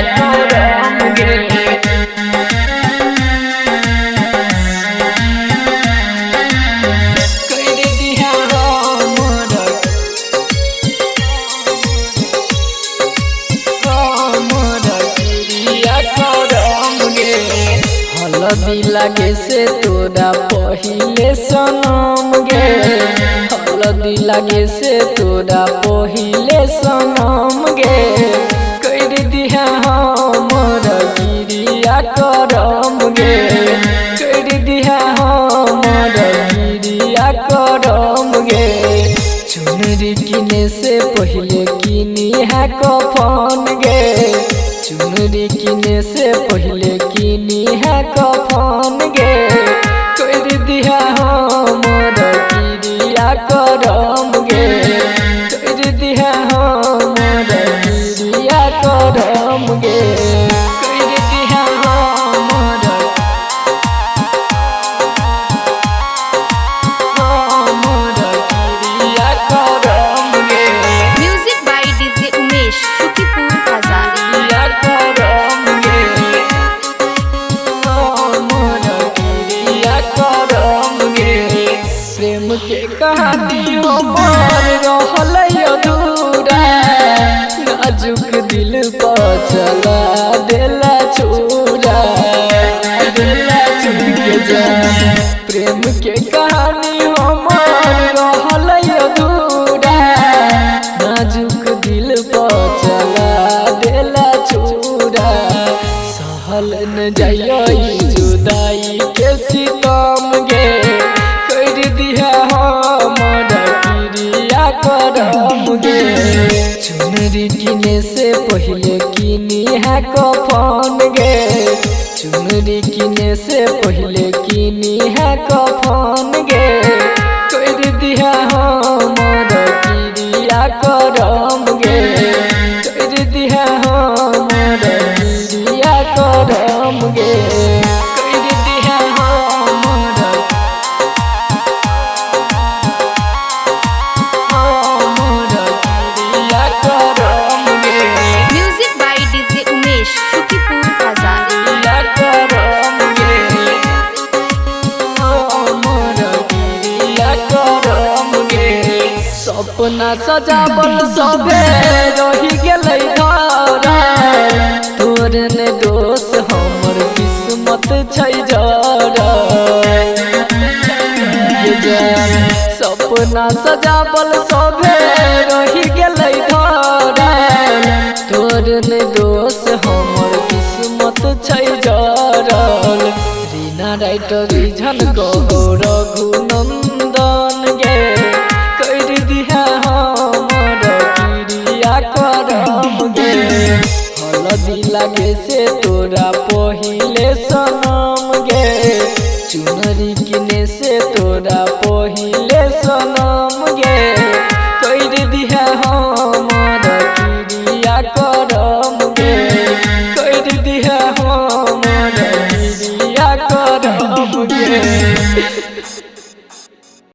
करम गे। कर दिहा हमर हमर क्रिया करम गे। हल्दी लागे से तोरा पहिले सनम गे, हल्दी लागे से तोरा पहिले सनम गे। कर दिहा हमर क्रिया करम गे, कर दिहा हमर क्रिया करम गे। चुनरी किने से पहिले किनी है कफन गे, चुनरी किने से पहिले किनी है कफन गे। कर दिहा हमर क्रिया करम गे, कर दिहा हमर क्रिया करम गे। कर दिहा हमर हमर क्रिया करम गे। Music by DJ Umesh, Sukhipur Bazar. क्रिया करम गे, हमर क्रिया करम गे। प्रेम के कहानी हमर रहल अधूरा, नाजुक दिल पर चला देला छुरा, देला छुर जा। प्रेम के कहानी हमर रहल अधूरा, नाजुक दिल पर चला देला छुरा। सहल न जाइयो जुदाई के सितम गे, कर दिहा हमर क्रिया करम गे। चुनरी किने से पहिले किनी है कफन गे, चुनरी किने से पहिले किनी है कफन गे। कर दिहा हमर क्रिया करम गे, कर दिहा हमर क्रिया करम गे। कर दिहा हमर हमर क्रिया करम गे। Music by DJ Umesh, Sukhipur Bazar. क्रिया करम गे, हमर क्रिया करम गे। सपना सजावल सबे रही गेलै धरा, तोर ने दोष हमर किस्मत छै जरा। सपना सजावल सबे रही गेलै धरा, तोर ने दोष हमर किस्मत छै जरल। रीना राइटर रिझन कहो रघुनंदन गे, कर दिहा हमर क्रिया करम गे। हल्दी लागे से तोरा पहिले सनम गे, चुनरी किने से तोरा पहिले सनम गे। कर दिहा हमर क्रिया करम गे, कर दिहा हमर क्रिया करम गे।